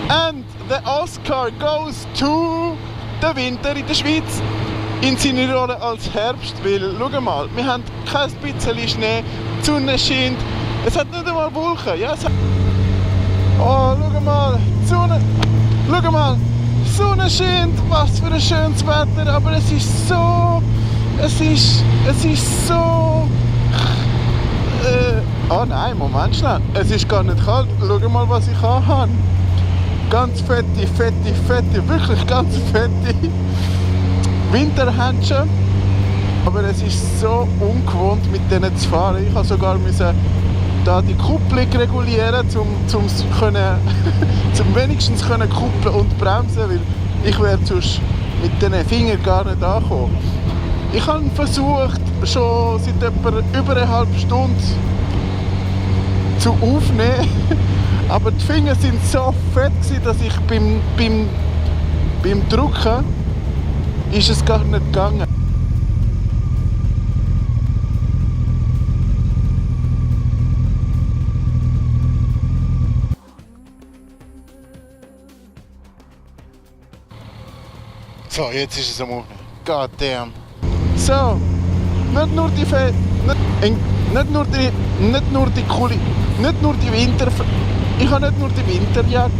And the Oscar goes to den Winter in der Schweiz. In seiner Rolle als Herbst, weil, schau mal, wir haben kein bisschen Schnee, die Sonne scheint, es hat nicht einmal Wolken, ja, es hat... Oh, schau mal, die Sonne, schau mal, die Sonne scheint, was für ein schönes Wetter, aber es ist so, oh nein, Moment schnell, es ist gar nicht kalt, schau mal, was ich habe. Ganz fette, wirklich ganz fette Winterhändchen. Aber es ist so ungewohnt mit denen zu fahren. Ich musste sogar da die Kupplung regulieren, zum wenigstens können kuppeln und bremsen, weil ich wäre sonst mit den Fingern gar nicht angekommen. Ich habe versucht, schon seit etwa über eine halbe Stunde zu aufnehmen, aber die Finger sind so fett gewesen, dass ich beim Drücken ist es gar nicht gegangen. So, jetzt ist es am Aufnehmen. God damn. So, nicht nur die Winter... Ich habe nicht nur die Winterjagd...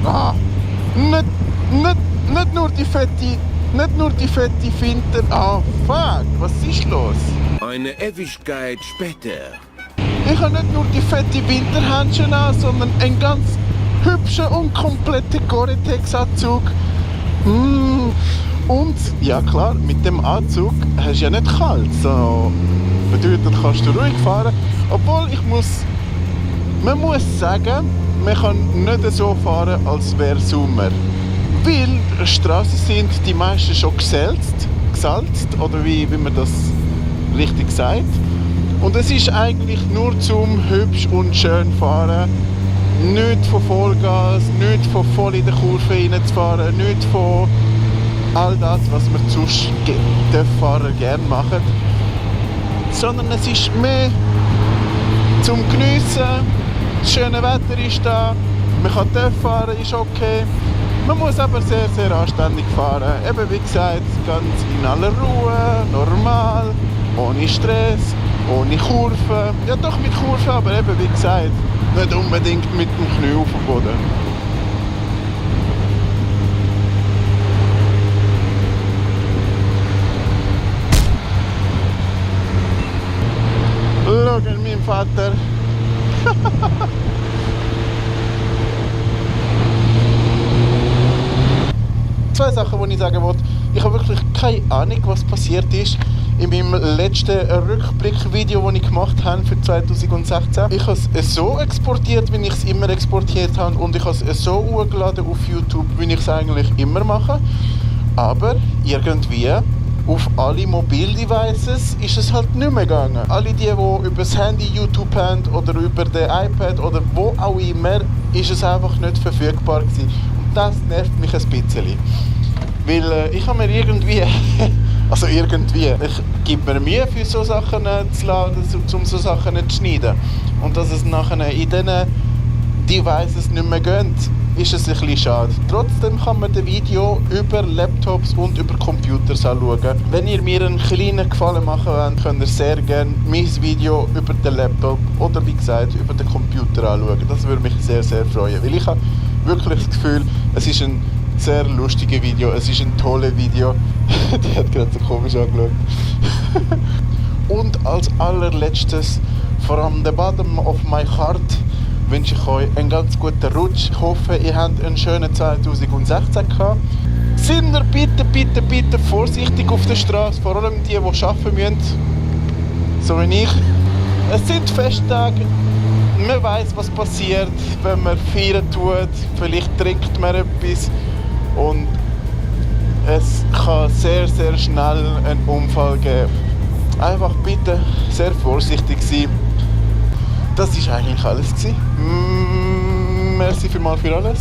Nicht nur die fette Winter... Ah, fuck, was ist los? Eine Ewigkeit später. Ich habe nicht nur die fette Winterhändchen an, sondern einen ganz hübschen und kompletten Gore-Tex-Anzug. Und, ja klar, mit dem Anzug hast du ja nicht kalt. So bedeutet, kannst du ruhig fahren. Obwohl, man muss sagen, man kann nicht so fahren, als wäre Sommer. Weil die Straßen sind die meisten schon gesalzt, oder wie man das richtig sagt. Und es ist eigentlich nur zum hübsch und schön fahren. Nicht von Vollgas, nicht von voll in der Kurve reinzufahren, nicht von all das, was wir sonst den Fahrer gerne machen. Sondern es ist mehr zum Geniessen. Das schöne Wetter ist da, man kann dort fahren, ist okay. Man muss aber sehr, sehr anständig fahren. Eben wie gesagt, ganz in aller Ruhe, normal, ohne Stress, ohne Kurven. Ja doch mit Kurven, aber eben wie gesagt, nicht unbedingt mit dem Knie auf dem Boden. Schau, mein Vater. Zwei Sachen, die ich sagen wollte. Ich habe wirklich keine Ahnung, was passiert ist in meinem letzten Rückblick-Video, das ich gemacht habe für 2016. Ich habe es so exportiert, wie ich es immer exportiert habe, und ich habe es so hochgeladen auf YouTube, wie ich es eigentlich immer mache. Aber irgendwie auf alle Mobildevices ist es halt nicht mehr gegangen. Alle die über das Handy YouTube haben oder über den iPad oder wo auch immer, ist es einfach nicht verfügbar gewesen. Und das nervt mich ein bisschen. Weil ich habe mir irgendwie, ich gebe mir Mühe für so Sachen zu laden, um so Sachen zu schneiden. Und dass es nachher in diesen Devices nicht mehr geht, ist es ein bisschen schade. Trotzdem kann man das Video über Laptops und über Computers anschauen. Wenn ihr mir einen kleinen Gefallen machen wollt, könnt ihr sehr gerne mein Video über den Laptop oder wie gesagt über den Computer anschauen. Das würde mich sehr, sehr freuen. Weil ich habe wirklich das Gefühl, es ist ein sehr lustiges Video, es ist ein tolles Video. Die hat gerade so komisch angeschaut. Und als allerletztes, from the bottom of my heart, wünsche ich euch einen ganz guten Rutsch. Ich hoffe, ihr habt einen schönen 2016 gehabt. Seid ihr bitte vorsichtig auf der Straße, vor allem die arbeiten müssen, so wie ich. Es sind Festtage, man weiss, was passiert, wenn man feiern tut. Vielleicht trinkt man etwas und es kann sehr, sehr schnell einen Unfall geben. Einfach bitte sehr vorsichtig sein. Das war eigentlich alles. Merci vielmals für alles.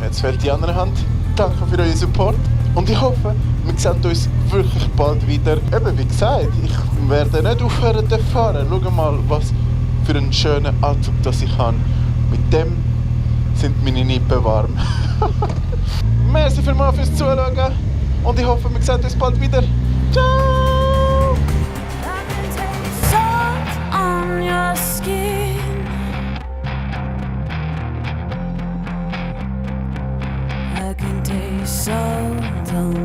Jetzt fällt die andere Hand. Danke für euren Support. Und ich hoffe, wir sehen uns wirklich bald wieder. Eben wie gesagt, ich werde nicht aufhören zu fahren. Schau mal, was für einen schönen Anzug das ich habe. Mit dem sind meine Nippen warm. Merci vielmals fürs Zuschauen und ich hoffe, wir sehen uns bald wieder. Ciao! I can taste salt on